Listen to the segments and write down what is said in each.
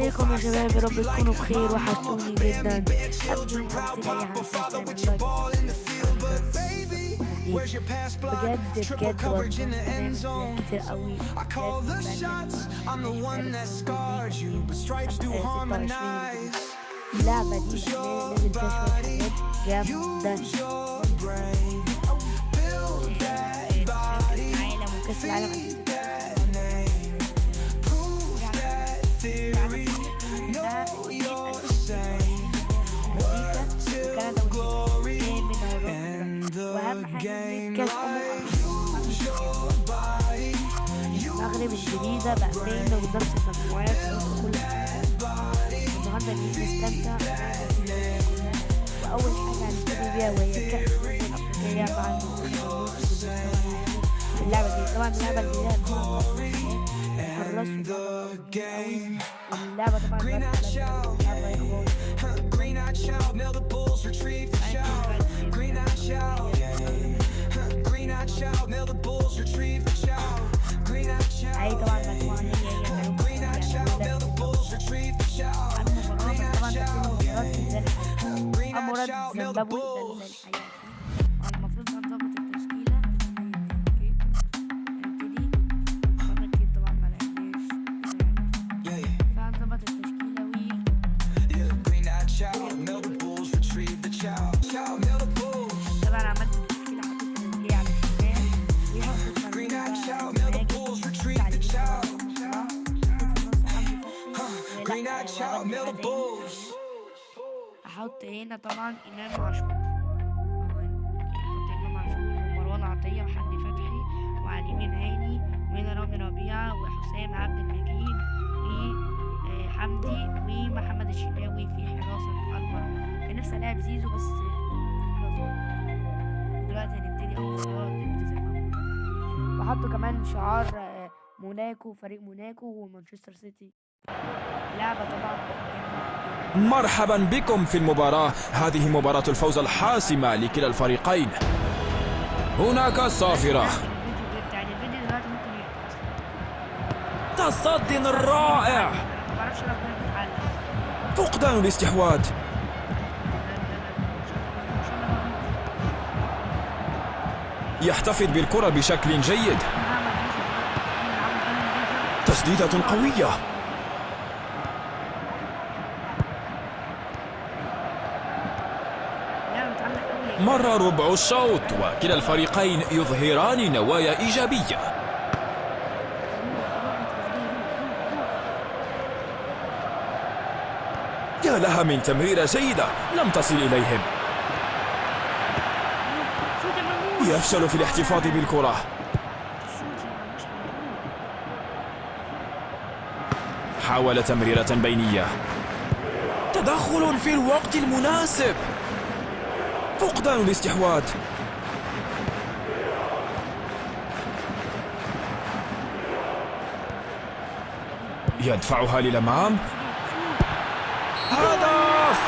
ازيكم يا شباب؟ يا رب تكونوا بخير، وحشتوني جدا. قبل ما نبتدي اي حاجه تعمل like بجد بجد والله بنعمل كتير قوي بجد. اللعبة دي بأمانة نزل فيها شوية حاجات جامدة قوي، العالم وكأس العالم 2026 وكندا واهم حاجة كأس المغرب الجديدة بأمانة ونفس المجموعات ونفس كل حاجة. النهاردة جايين نستمتع وأول حاجة هنبتدي بيها وهي كأس الأمم الأفريقية مع المنتخب المصري في اللعبة دي. طبعا اللعبة الجديدة هتكون خلصوا اللعبة طبعا عادي طبعا مجموعة هي هي مراد الزيمبابوي ده الحقيقة. المفروض هنظبط التشكيلة. okay هنبتدي بقالنا كتير طبعا ما لعبناش كده يعني، فهنظبط التشكيلة. و طبعا عملت التشكيلة، حطيت رجلي على الشمال وحطيت مرموش على اليمين، حطيت في النص حمدي فتحي، لا وأبدل حداني. احط هنا طبعا امام عاشور، احط امام عاشور ومروان عطيه وحمدي فتحي وعلى اليمين هاني، وهنا رامي ربيعه وحسام عبد المجيد وحمدي ومحمد الشناوي في حراسه المرمى. كان نفسي الاعب زيزو بس خلاص بقى. دلوقتي هنبتدي اول مباراه ضد زيمبابوي، وحطوا كمان شعار موناكو، فريق موناكو ومانشستر سيتي. لعبه طبعا جامده جدا. مرحبا بكم في المباراة. هذه مباراة الفوز الحاسمة لكلا الفريقين. هناك صافرة. الفيديو بيقطع، يعني الفيديو دلوقتي ممكن يقطع. تصدي رائع. ما بعرفش العب غير بتعلق. فقدان الاستحواذ. يحتفظ بالكرة بشكل جيد. تسديدة قوية. مر ربع الشوط وكلا الفريقين يظهران نوايا إيجابية. يا لها من تمريرة جيدة لم تصل إليهم. يفشل في الاحتفاظ بالكرة. حاول تمريرة بينية. تدخل في الوقت المناسب. فقدان الاستحواذ. يدفعها للأمام. هدف!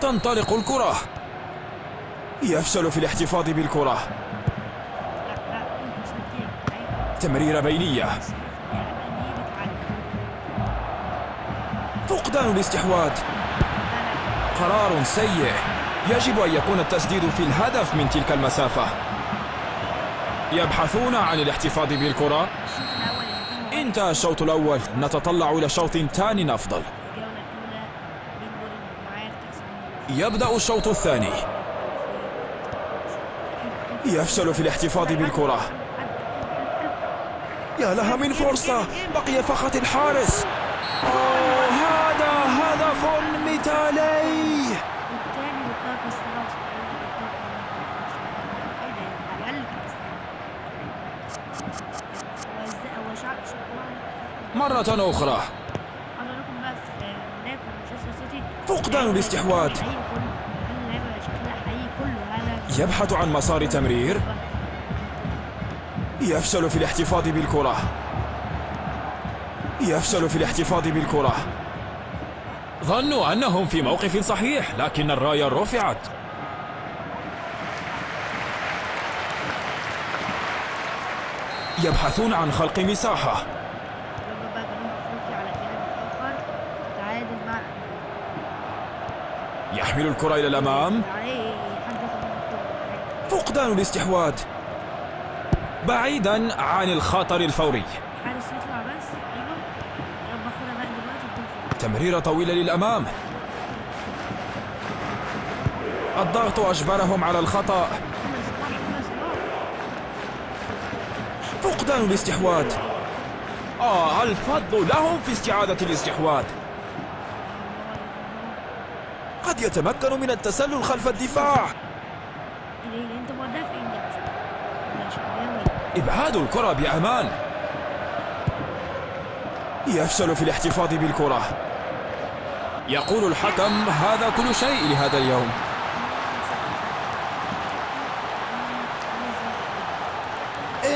تنطلق الكرة. يفشل في الاحتفاظ بالكرة. تمريرة بينية. فقدان الاستحواذ. قرار سيء. يجب أن يكون التسديد في الهدف من تلك المسافة. يبحثون عن الاحتفاظ بالكرة. انتهى الشوط الأول، نتطلع إلى شوط ثاني أفضل. يبدأ الشوط الثاني. يفشل في الاحتفاظ بالكرة. يا لها من فرصة، بقي فقط الحارس. أوه، هذا هدف مثالي. مرة أخرى. فقدان الاستحواذ. يبحث عن مسار تمرير. يفشل في الاحتفاظ بالكرة. يفشل في الاحتفاظ بالكرة. ظنوا أنهم في موقف صحيح، لكن الراية رفعت. يبحثون عن خلق مساحة. يلا بقى جنوب افريقيا على الجانب الاخر تتعادل مع يحمل الكرة إلى الأمام. عليه حد ياخد منه الكرة. فقدان الاستحواذ بعيدا عن الخطر الفوري. الحارس يطلع بس. ايوه يا رب اخدها بقى دلوقتي بدون فوق. تمريرة طويلة للأمام. الضغط أجبرهم على الخطأ. محمد صلاح، محمد صلاح. فقدان الاستحواذ. الفضل لهم في استعادة الاستحواذ. قد يتمكن من التسلل خلف الدفاع. ليه انت مدافع يا شعباوي؟ إبعاد الكرة بأمان. يفشل في الاحتفاظ بالكرة. يقول الحكم هذا كل شيء لهذا اليوم.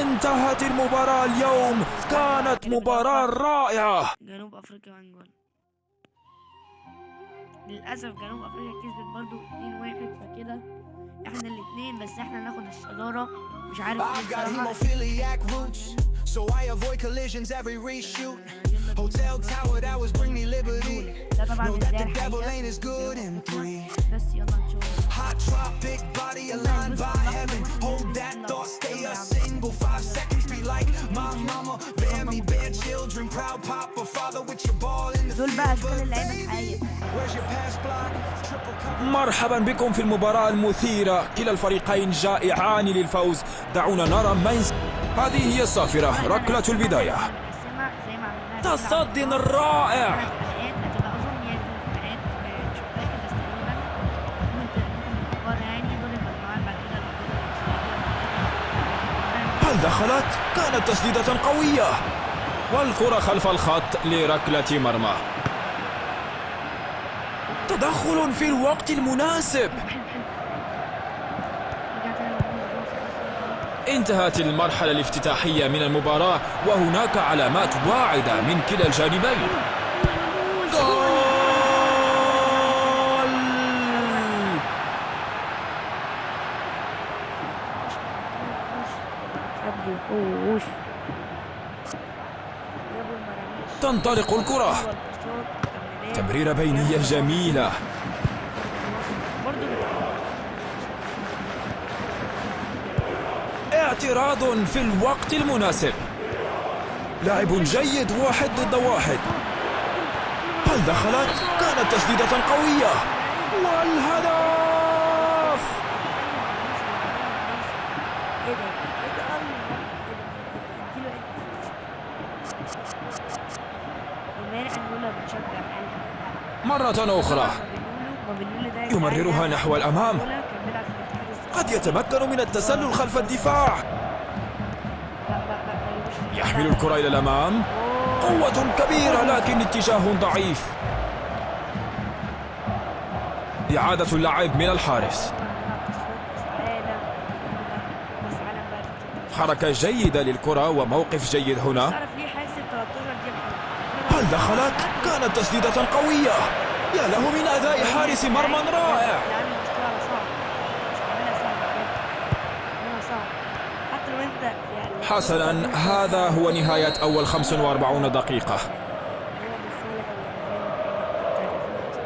انتهت المباراة اليوم، كانت مباراة رائعة. جنوب افريقيا وانجولا. للاسف جنوب افريقيا كسبت برضو 2-1، فكده احنا الاثنين بس احنا ناخد الصدارة. مش عارف ايه I've got بصراحة. hemophiliac roots, so I avoid collisions every reshoot. Hotel tower that was bring me liberty. ده طبعا Know مش that زي the devil الحقيقة ain't as good in three. بس يلا ان شاء الله. Hot tropic body aligned by heaven. Hold that thought, stay a single 5 seconds. Be like my mama, bear me, bear children. Proud papa, father with your ball in the دول بقى field. اشكال But اللعيبة baby, الحقيقية. where's your pass block? Triple cover. مرحبا بكم في المباراة المثيرة، كلا الفريقين جائعان للفوز. دعونا نرى من هذه هي الصافرة، ركلة البداية. بنقسمها زي ما عملناها كده. تصدي رائع. ثلاث حلقات هتبقى اظن، يعني ثلاث حلقات مش متأكد بس تقريبا. ممكن نكبرها يعني دور المجموعات بعد كده الدور الإقصائية. هل دخلت؟ كانت تسديدة قوية، والكرة خلف الخط لركلة مرمى. تدخل في الوقت المناسب. حلو حلو. رجع تاني للموضوع. انتهت المرحلة الافتتاحية من المباراة، وهناك علامات واعدة من كلا الجانبين. جول! حد يحوش جابوا المراميش. تنطلق الكرة. تمريرة بينية جميلة. برضه اعتراض في الوقت المناسب. لاعب جيد، 1 ضد 1. هل دخلت؟ كانت تسديدة قوية، والهدف! ايه ده؟ ايه ده؟ الله، ايه ده؟ اديله بما ان انجولا بتشجع مرة أخرى مابينولا ده يمررها نحو الأمام. كان بيلعب في الاتحاد السعودي. قد يتمكن من التسلل خلف الدفاع. لا لا لا ما يجيبوش. يحمل الكرة إلى الأمام. قوة كبيرة لكن اتجاه ضعيف. إعادة اللعب من الحارس. كاس عالم بقى في حركة جيدة للكرة وموقف جيد هنا. تعرف ليه حاسب 13 دقيقة؟ هل دخلت؟ كانت تسديدة قوية. يا له من أداء حارس مرمى رائع. عامل مستوى على صعب، مش عاملها سهل بجد، عاملها صعب حتى لو انت يعني. حسنا، هذا هو نهاية أول 45 دقيقة. هو مش سهل قوي يعني زي ما كانت بتاعت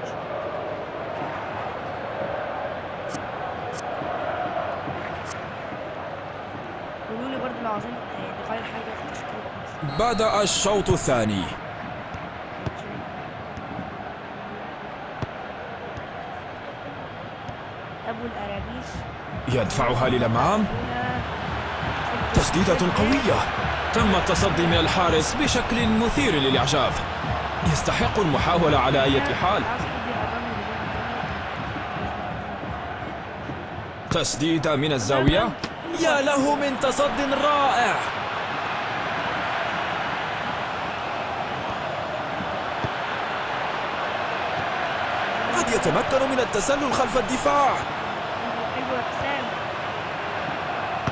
2025. قولوا لي برضه لو عاوزين نغير حاجة في التشكيل. بدأ الشوط الثاني. أبو الأرابيش يدفعها للأمام. تسديدة قوية. تم التصدي من الحارس بشكل مثير للإعجاب. يستحق المحاولة على أي حال. عاوز حد يقربني من تسديدة من الزاوية. يا له من تصد رائع. قد يتمكن من التسلل خلف الدفاع. حلو يا حسام.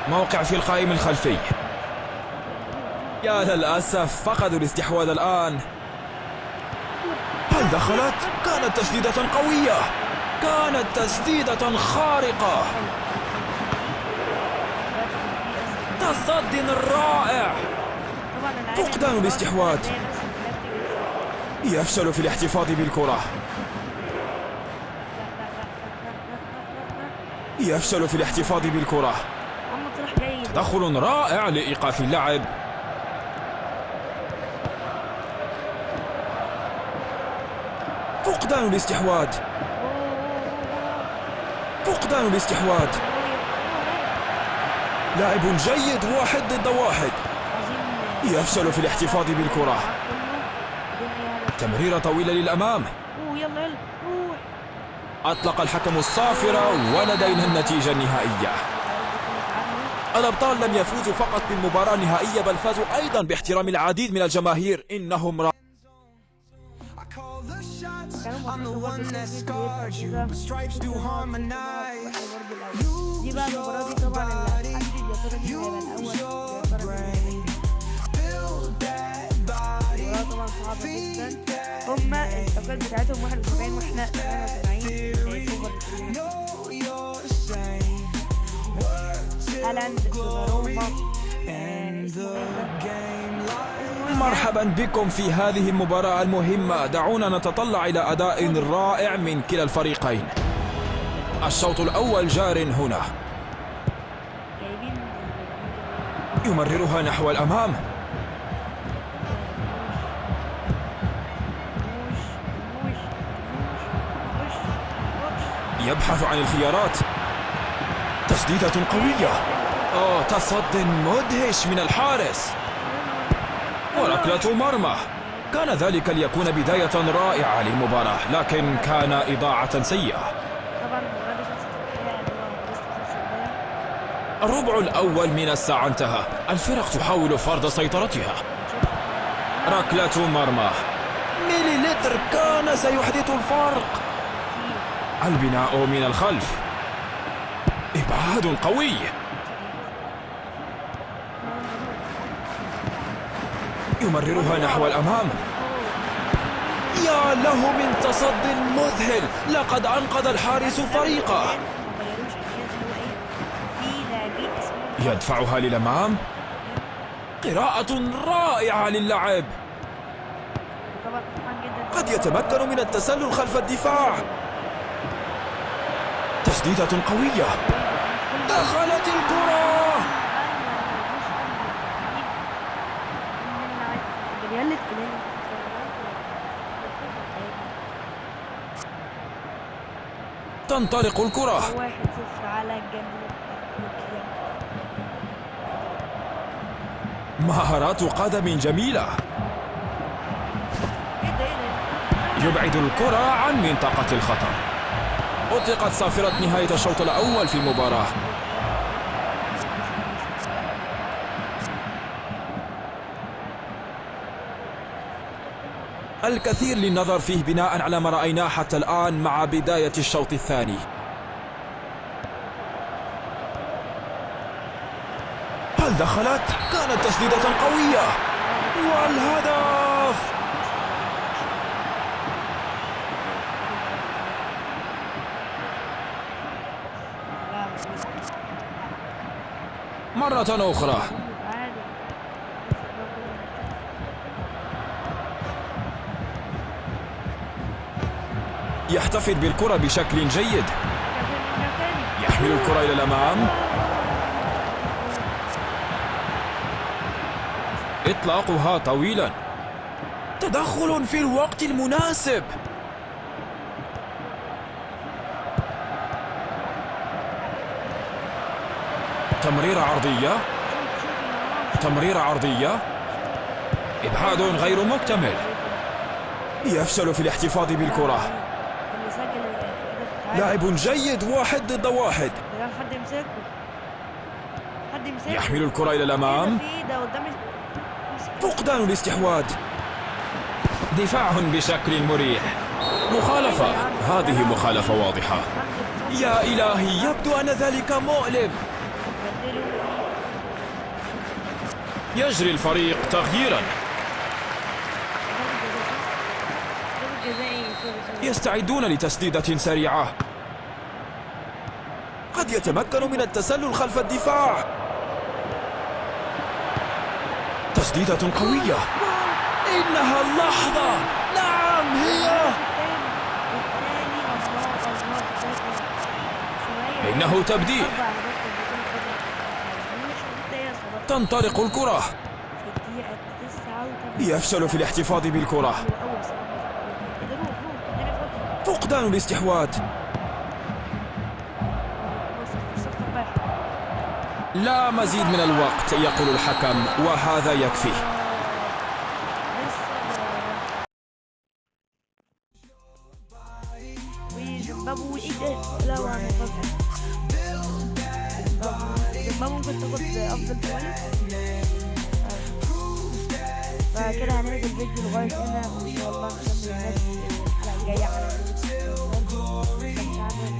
موقع في القائم الخلفي. يا للأسف فقدوا الاستحواذ الآن. هل دخلت؟ كانت تسديدة قوية، كانت تسديدة خارقة. تصدي رائع. فقدان الاستحواذ. يفشل في الاحتفاظ بالكرة. يفشل في الاحتفاظ بالكرة. تدخل رائع لإيقاف اللعب. فقدان الاستحواذ. فقدان الاستحواذ. لاعب جيد 1 ضد 1. يفشل في الاحتفاظ بالكرة. تمريرة طويلة للأمام. أطلق الحكم الصافرة ولدينا النتيجة النهائية. الأبطال لم يفوزوا فقط بالمباراة النهائية، بل فازوا أيضا باحترام العديد من الجماهير. إنهم دي بقى المباراة دي طبعا اللي هتحدد يا ترى مين هيبقى الأول يا ترى مين هيبقى. المباراة طبعا صعبة جدا. هما التوقيت بتاعتهم 71 واحنا 78. هالاند، دوناروما، اسمه ايه ده؟ مرحبا بكم في هذه المباراة المهمة. دعونا نتطلع إلى أداء رائع من كلا الفريقين. الشوط الأول جار هنا. يمررها نحو الأمام. يبحث عن الخيارات. تسديدة قوية. تصد مدهش من الحارس. وركلة مرمى. كان ذلك ليكون بداية رائعة للمباراة، لكن كان إضاعة سيئة. الربع الأول من الساعة انتهى. الفرق تحاول فرض سيطرتها. ركلة مرمى. مليلتر كان سيحدث الفرق. البناء من الخلف. إبعاد قوي. يمررها نحو الأمام. يا له من تصد مذهل، لقد أنقذ الحارس فريقه. يدفعها للأمام. قراءة رائعة للعب. قد يتمكن من التسلل خلف الدفاع. تسديدة قوية. دخلت الكرة. تنطلق الكرة. 1-0 على جنوب أفريقيا. مهارات قدم جميلة. يبعد الكرة عن منطقة الخطر. أطلقت صافرة نهاية الشوط الأول في المباراة. الكثير للنظر فيه بناء على ما رأيناه حتى الآن مع بداية الشوط الثاني. هل دخلت؟ كانت تسديدة قوية. والهدف. مرة أخرى. يحتفظ بالكرة بشكل جيد. يحمل الكرة إلى الأمام. إطلاقها طويلا. تدخل في الوقت المناسب. تمريرة عرضية. تمريرة عرضية. إبعاد غير مكتمل. يفشل في الاحتفاظ بالكرة. لاعب جيد 1 ضد 1. يحمل الكرة إلى الأمام. فقدان الاستحواذ. دفاع بشكل مريح. مخالفة. هذه مخالفة واضحة. يا إلهي، يبدو أن ذلك مؤلم. يجري الفريق تغييرا. ضربة جزاء صح؟ ضربة جزاء ايه؟ sorry sorry. يستعدون لتسديدة سريعة. قد يتمكن من التسلل خلف الدفاع. تسديدة قوية. إنها اللحظة. نعم، هي. الثاني الثاني، الله الله، ثنائية. إنه تبديل. 4 أهداف في البطولة قبل مش دقيقة 17. تنطلق الكرة. في الدقيقة 89. يفشل في الاحتفاظ بالكرة. حلو أوي بصراحة. إيه ده؟ روح روح، اديني فرصة. فقدان الاستحواذ. هو 0-0 1. لا مزيد من الوقت، يقول الحكم، وهذا يكفي. لسه وزيمبابوي، ايه ده؟ لا، هو مفاجأة. زيمبابوي ممكن تاخد افضل ثالث. فكده هننهي الفيديو لغاية هنا، وان شاء الله نكمل الماتش الحلقة الجاية على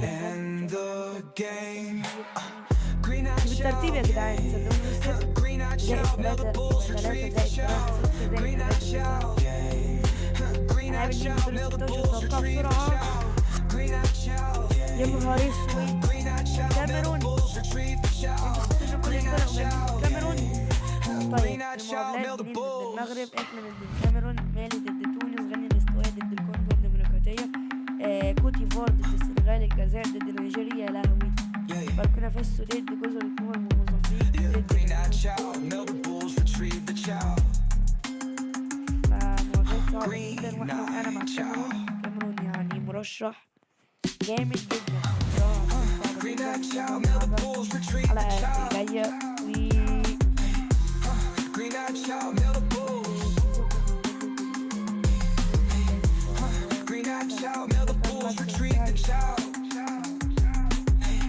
And the game. Green eyed بالترتيب يا جدعان، صدقوني، 0 Green eyed زائد child, now the 3 bulls 3 retrieve the زائد 3 child. 6 زائد Green eyed 3 child. Green هنقابل eyed مين child, في now دور the 16؟ bulls توقع retrieve the بسرعة. child. Green eyed child. يا نهار اسود. Green eyed child, now the كاميرون. bulls retrieve the child. انتوا كل الفرق من الكاميرون. طيب، Green eyed child, المقابلات: now the بنين ضد bulls. المغرب، احنا ضد الكاميرون، مالي ضد تونس، غينيا الاستوائية ضد الكونغو الديمقراطية، كوتيفوار ضد السنغال، الجزائر ضد نيجيريا، يا لهوي، بوركينا فاسو ضد جزر القمر، وموزمبيق ضد Green eyed child, now the bulls retrieve the child. فمواجهات صعبة جدا، واحنا وقعنا مع الكاميرون. الكاميرون يعني مرشح جامد جدا. Green eyed child, now the bulls retrieve the الحلقة child. الجاية.